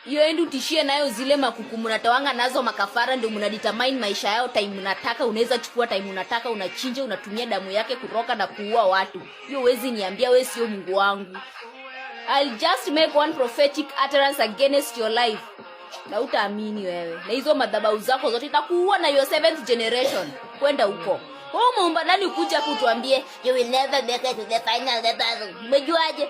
Hiyo endi utishie nayo zile makuku mnatawanga nazo makafara, ndio mnadetermine maisha yao time mnataka. Unaweza chukua time unataka, unachinja, unatumia damu yake kuroka na kuua watu. Hiyo huwezi niambia wewe sio Mungu wangu. I'll just make one prophetic utterance against your life na utaamini wewe, na hizo madhabahu zako zote itakuua na your seventh generation kwenda huko. Wewe umeumba nani kuja kutuambie you will never make it to the final battle? Umejuaje?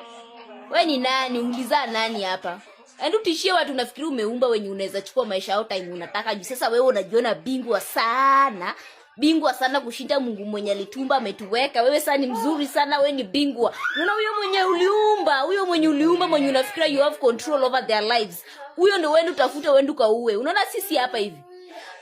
We ni nani? Uliza nani hapa? Yaani utishie watu unafikiri umeumba wenye unaweza chukua maisha yao time unataka juu. Sasa wewe unajiona bingwa sana. Bingwa sana kushinda Mungu mwenye alitumba ametuweka. Wewe sasa ni mzuri sana, wewe ni bingwa. Unaona huyo mwenye uliumba, huyo mwenye uliumba mwenye unafikiria you have control over their lives. Huyo ndio wewe utafute wewe ukauue. Unaona sisi hapa hivi.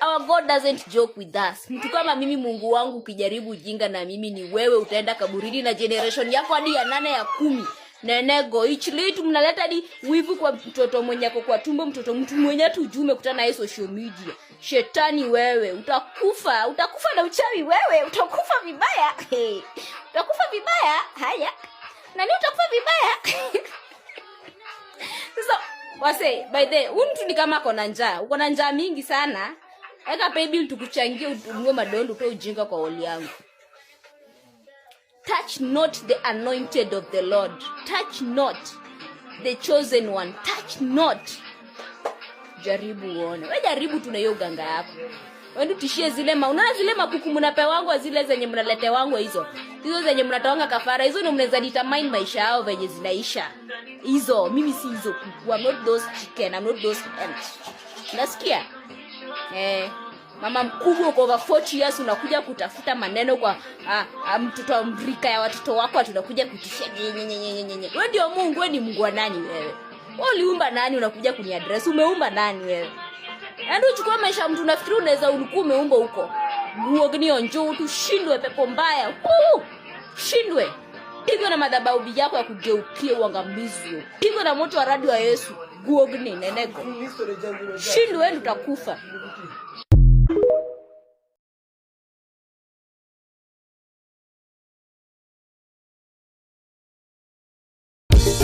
Our God doesn't joke with us. Mtu kama mimi Mungu wangu ukijaribu ujinga na mimi ni wewe utaenda kaburini na generation yako hadi ya 8 ya 10. Nenego ichilitu mnaleta hadi wivu kwa mtoto mwenye ako kwa tumbo, mtoto mtu mwenye tu ujue umekutana naye social media. Shetani wewe, utakufa, utakufa na uchawi wewe, utakufa vibaya. Hey, utakufa vibaya. Haya. Nani utakufa vibaya? Sasa wase, by the huyu mtu ni kama ako na njaa. Uko na njaa mingi sana. Eka paybill tukuchangie utungue madondo utoe ujinga kwa wall yangu. Touch not the anointed of the Lord. Touch not the chosen one. Touch not. Jaribu uone. We jaribu tu na hiyo uganga yako. Wewe utishie zile ma, unaona zile makuku mnapewangwa zile zenye mnaletewangwa hizo. Hizo zenye mnatawanga kafara, hizo ndio mnaweza determine maisha yao venye zinaisha. Hizo mimi si hizo kuku. I'm not those chicken, I'm not those ants. Unasikia? Mama mkubwa uko over 40 years unakuja kutafuta maneno kwa mtoto wa mrika ya watoto wako ati unakuja kutishia nye, nye, nye, nye, nye. Wewe ndio Mungu, wewe ni Mungu wa nani wewe? Wewe uliumba nani unakuja kuniaddress? Umeumba nani wewe? Yaani uchukue maisha mtu unafikiri unaweza ulikuwa umeumba huko. Guogni onjo tushindwe pepo mbaya. Huu! Shindwe. Pigwa na madhabahu yako ya kugeukia uangamizwe. Pigwa na moto wa radi wa Yesu. Guogni nenego. Shindwe wewe utakufa.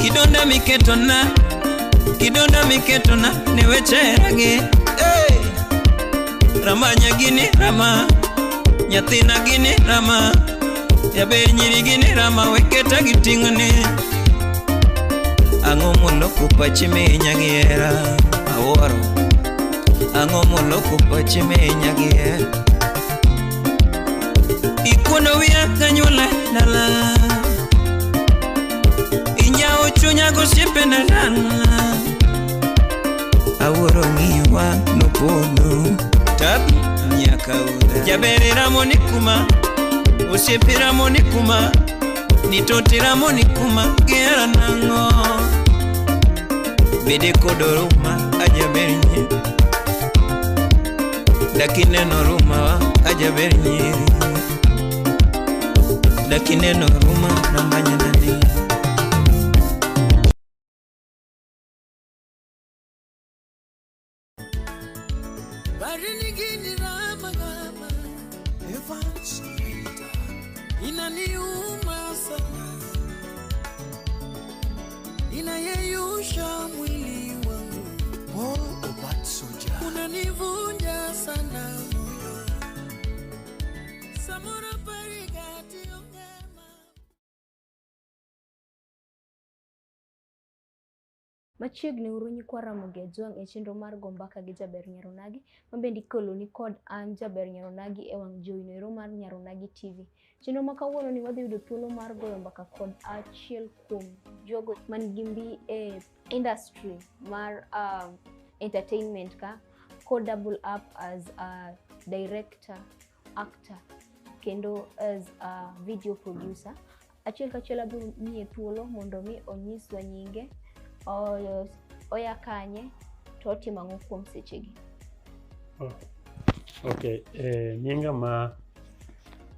Kidonda miketona, kidonda miketona, niwecheragi. Hey! Rama nyagini rama, nyathina gini rama, jaber nyiri gini rama, weketa gi ting'ni. Ang'o moloko pachi minya gi hera, awuoro. Ang'o moloko pachi minya gi hera. Ikuono wiya kanyuola dala. Inyawo chunya gosiepena dala. Awuoro ng'iyo wang' nopondo. Tabu nyaka udha. Jaber iramo ni kuma, osiepe iramo ni kuma, nitoto iramo ni kuma, gihera nang'o? Bede kod oruma ajaber nyiri. Dakineno ruma wa ajaber nyiri. Dakineno ruma namanya nani. Inaniuma sana, inayeyusha mwili wangu. Paul Obat Soja. Unanivunja sana moyo. Samora parigati ongema. Machiegni uru nyikwa Ramogi Ajwang' e chenro mar go mbaka gi Jaber Nyaronagi, ma bende ikeloni kod an Jaber Nyaronagi e wang' jowi noero mar Nyaronagi TV. Chenro ma kawuono ni wadhi yudo thuolo mar goyo mbaka kod achiel kuom jogo man gi mbi e industry mar entertainment ka, ko double up as a director, actor, kendo as a video producer. Achiel kachiel abiro miye thuolo mondo mi onyiswa nyinge, oya kanye, to otimo ang'o kuom sechegi. Oh. Okay, nyinga ma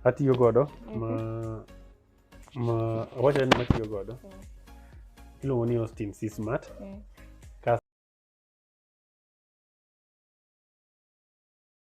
atiyo godo, ma awacho ni matiyo godo, iluongo ni Austin C Smart.